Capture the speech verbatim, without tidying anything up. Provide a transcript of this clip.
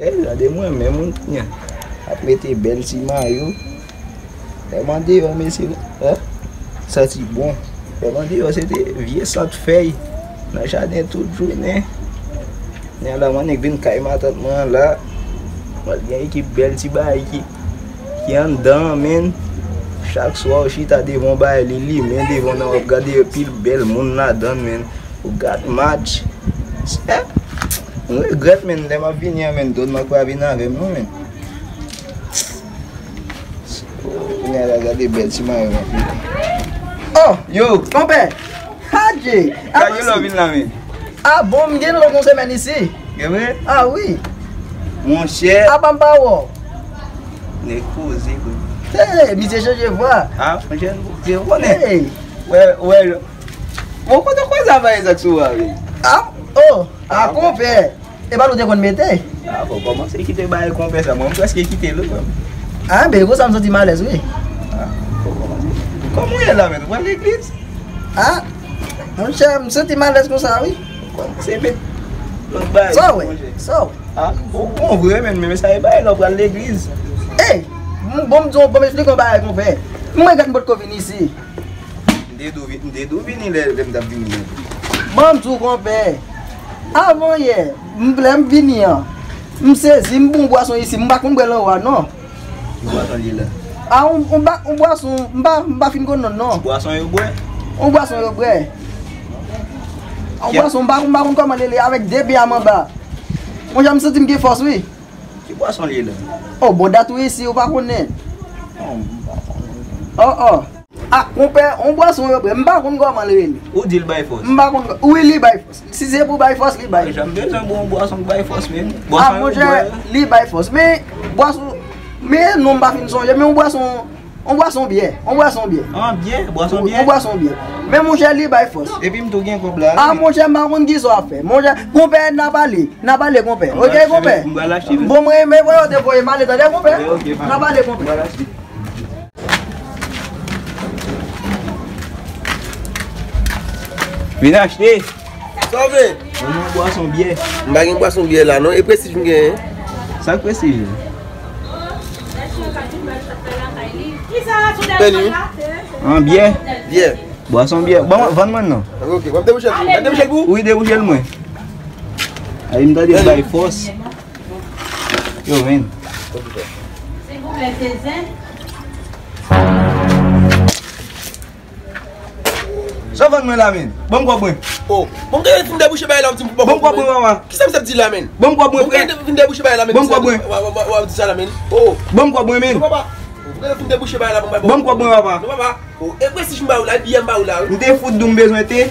Ey, gade mwen menm, moun ap mete bèl ti mayo. Lè m andeyò, mesye, santi bon. Lè m andeyò, se te vye sant fèy nan jaden tout jounen. Kounye a la, m annik vin kay matant mwen an la. Mwen gen ekip bèl ti bagay ki, ki anndan an, menn. Chak swa, ou chita devan yon bagay, li limen devan w nan, w ap gade pil bèl moun ladan l, menn. Ou gad match. Eh, m regrèt, menn, lè m ap vini an, menn, Don Mark pa vin avè m, non, menn. Kounye a la, gade bèl ti mayo m ap mete. Oh, yo, konpè! Adje! Sa gen lè w vin la, menn? Ah bon, m gen lòt yon semèn isi. Gen vre? Ah wi. Monchè. Apa m pa wè w? Nèg poze, vre. Hey, misye chanje vwa. Ah, monchè, ou konnen. Hey. Wè, wè, bon, kote w kwè sa va egzak sou a, wi? Ah, oh, ah, konpè. E pa l ou te konn mete? Ah, fò w kòmanse kite bagay konpè sa. Mwen, m prèske kite l, wi, mwen. Ah, ben, konsa m santi m alèz, wi. Ah, fò w kòmanse. Kòman w ye la, menn? Ou pral legliz? Ah, monchè, m santi m alèz konsa, wi. Kòmanse met lòt bagay. Sa w wè? Sa w wè? Ah, ou bon vre, menn, men sa e bagay la, ou pral legliz. Ey, m, bon, m di w, bon, m esplike yon bagay, konpè. M regrèt m potko vin isi. M te dwe vi-, m te dwe vini lè, lè m t ap vini an. Ban m di w, konpè. Avan yè, m, lè m vini an, m sezi, m bwè yon bwason isi, m pa konn bwè l anwo a, non. Ki bwason l ye la? A, yon, yon ba-, yon bwason, m pa, m pa fin konn non l, non. Ti bwason yo bwè? Yon bwason yo bwè. Yon bwason, m pa, m pa konn kòman l rele, avèk de pye a m anba. Monchè, m santi m gen fòs, wi. Ki bwason l ye la? Oh, bon dat ou isi, ou pa konnen. Non, m pa konnen. Oh, oh. Ah, konpè, yon bwason yo bwè, m pa konn kòman l rele. Ou di l bay fòs? M pa konn, wi, li bay fòs. Si se pou bay fòs, li bay. Mwen janm bezwen bwè yon bwason k bay fòs, menn. Ah, monchè, li bay fòs. Men, bwason, men non m pa fin sonje, men yon bwason, yon bwason byè, yon bwason byè. An byè? Bwason byè? Yon bwason byè. Men monchè, li bay fòs. Epi m tou gen kòb la, wi. Ah, monchè, m pa konn kisa w ap fè. Monchè, konpè, n a pale. N a pale, konpè. Ok, konpè? M pral achte, wi. Bon, mwen, men voye w te voye m ale, tande, konpè? Ok, ok, n a pale, konpè. M pral achte. Vin achte. Sa w vle? Ban mwen yon bwason byè. M pa gen bwason byè la, non. E prestij m genyen. Sa k prestij ou? An byè. Byè. Bwason byè. Ban mwen, vann mwen non. Ok, w ap debouche l pou ou? W ap debouche l pou ou? Wi, debouche l mwen. Ay, m tande bay fòs. Yo, men. Silvouplè, se zen. Sa w vann mwen la, men? Ban m kòb mwen. Oh, bon, m te fin debouche bagay la, w di m pou ban m kòb mwen, papa. Kisa misye ap di la, men? Ban m kòb mwen, frè. Bon, m te fin debouche bagay la, men. Ban m kòb mwen. W ap di sa la, men. Oh. Ban m kòb mwen, men. Non, papa. Bon, m te fin debouche bagay la, bon, papa. Ban m kòb mwen, papa. Non, papa. Oh, e prestij m ba ou la, e byè m ba ou la, wi. M te fout di w m bezwen te.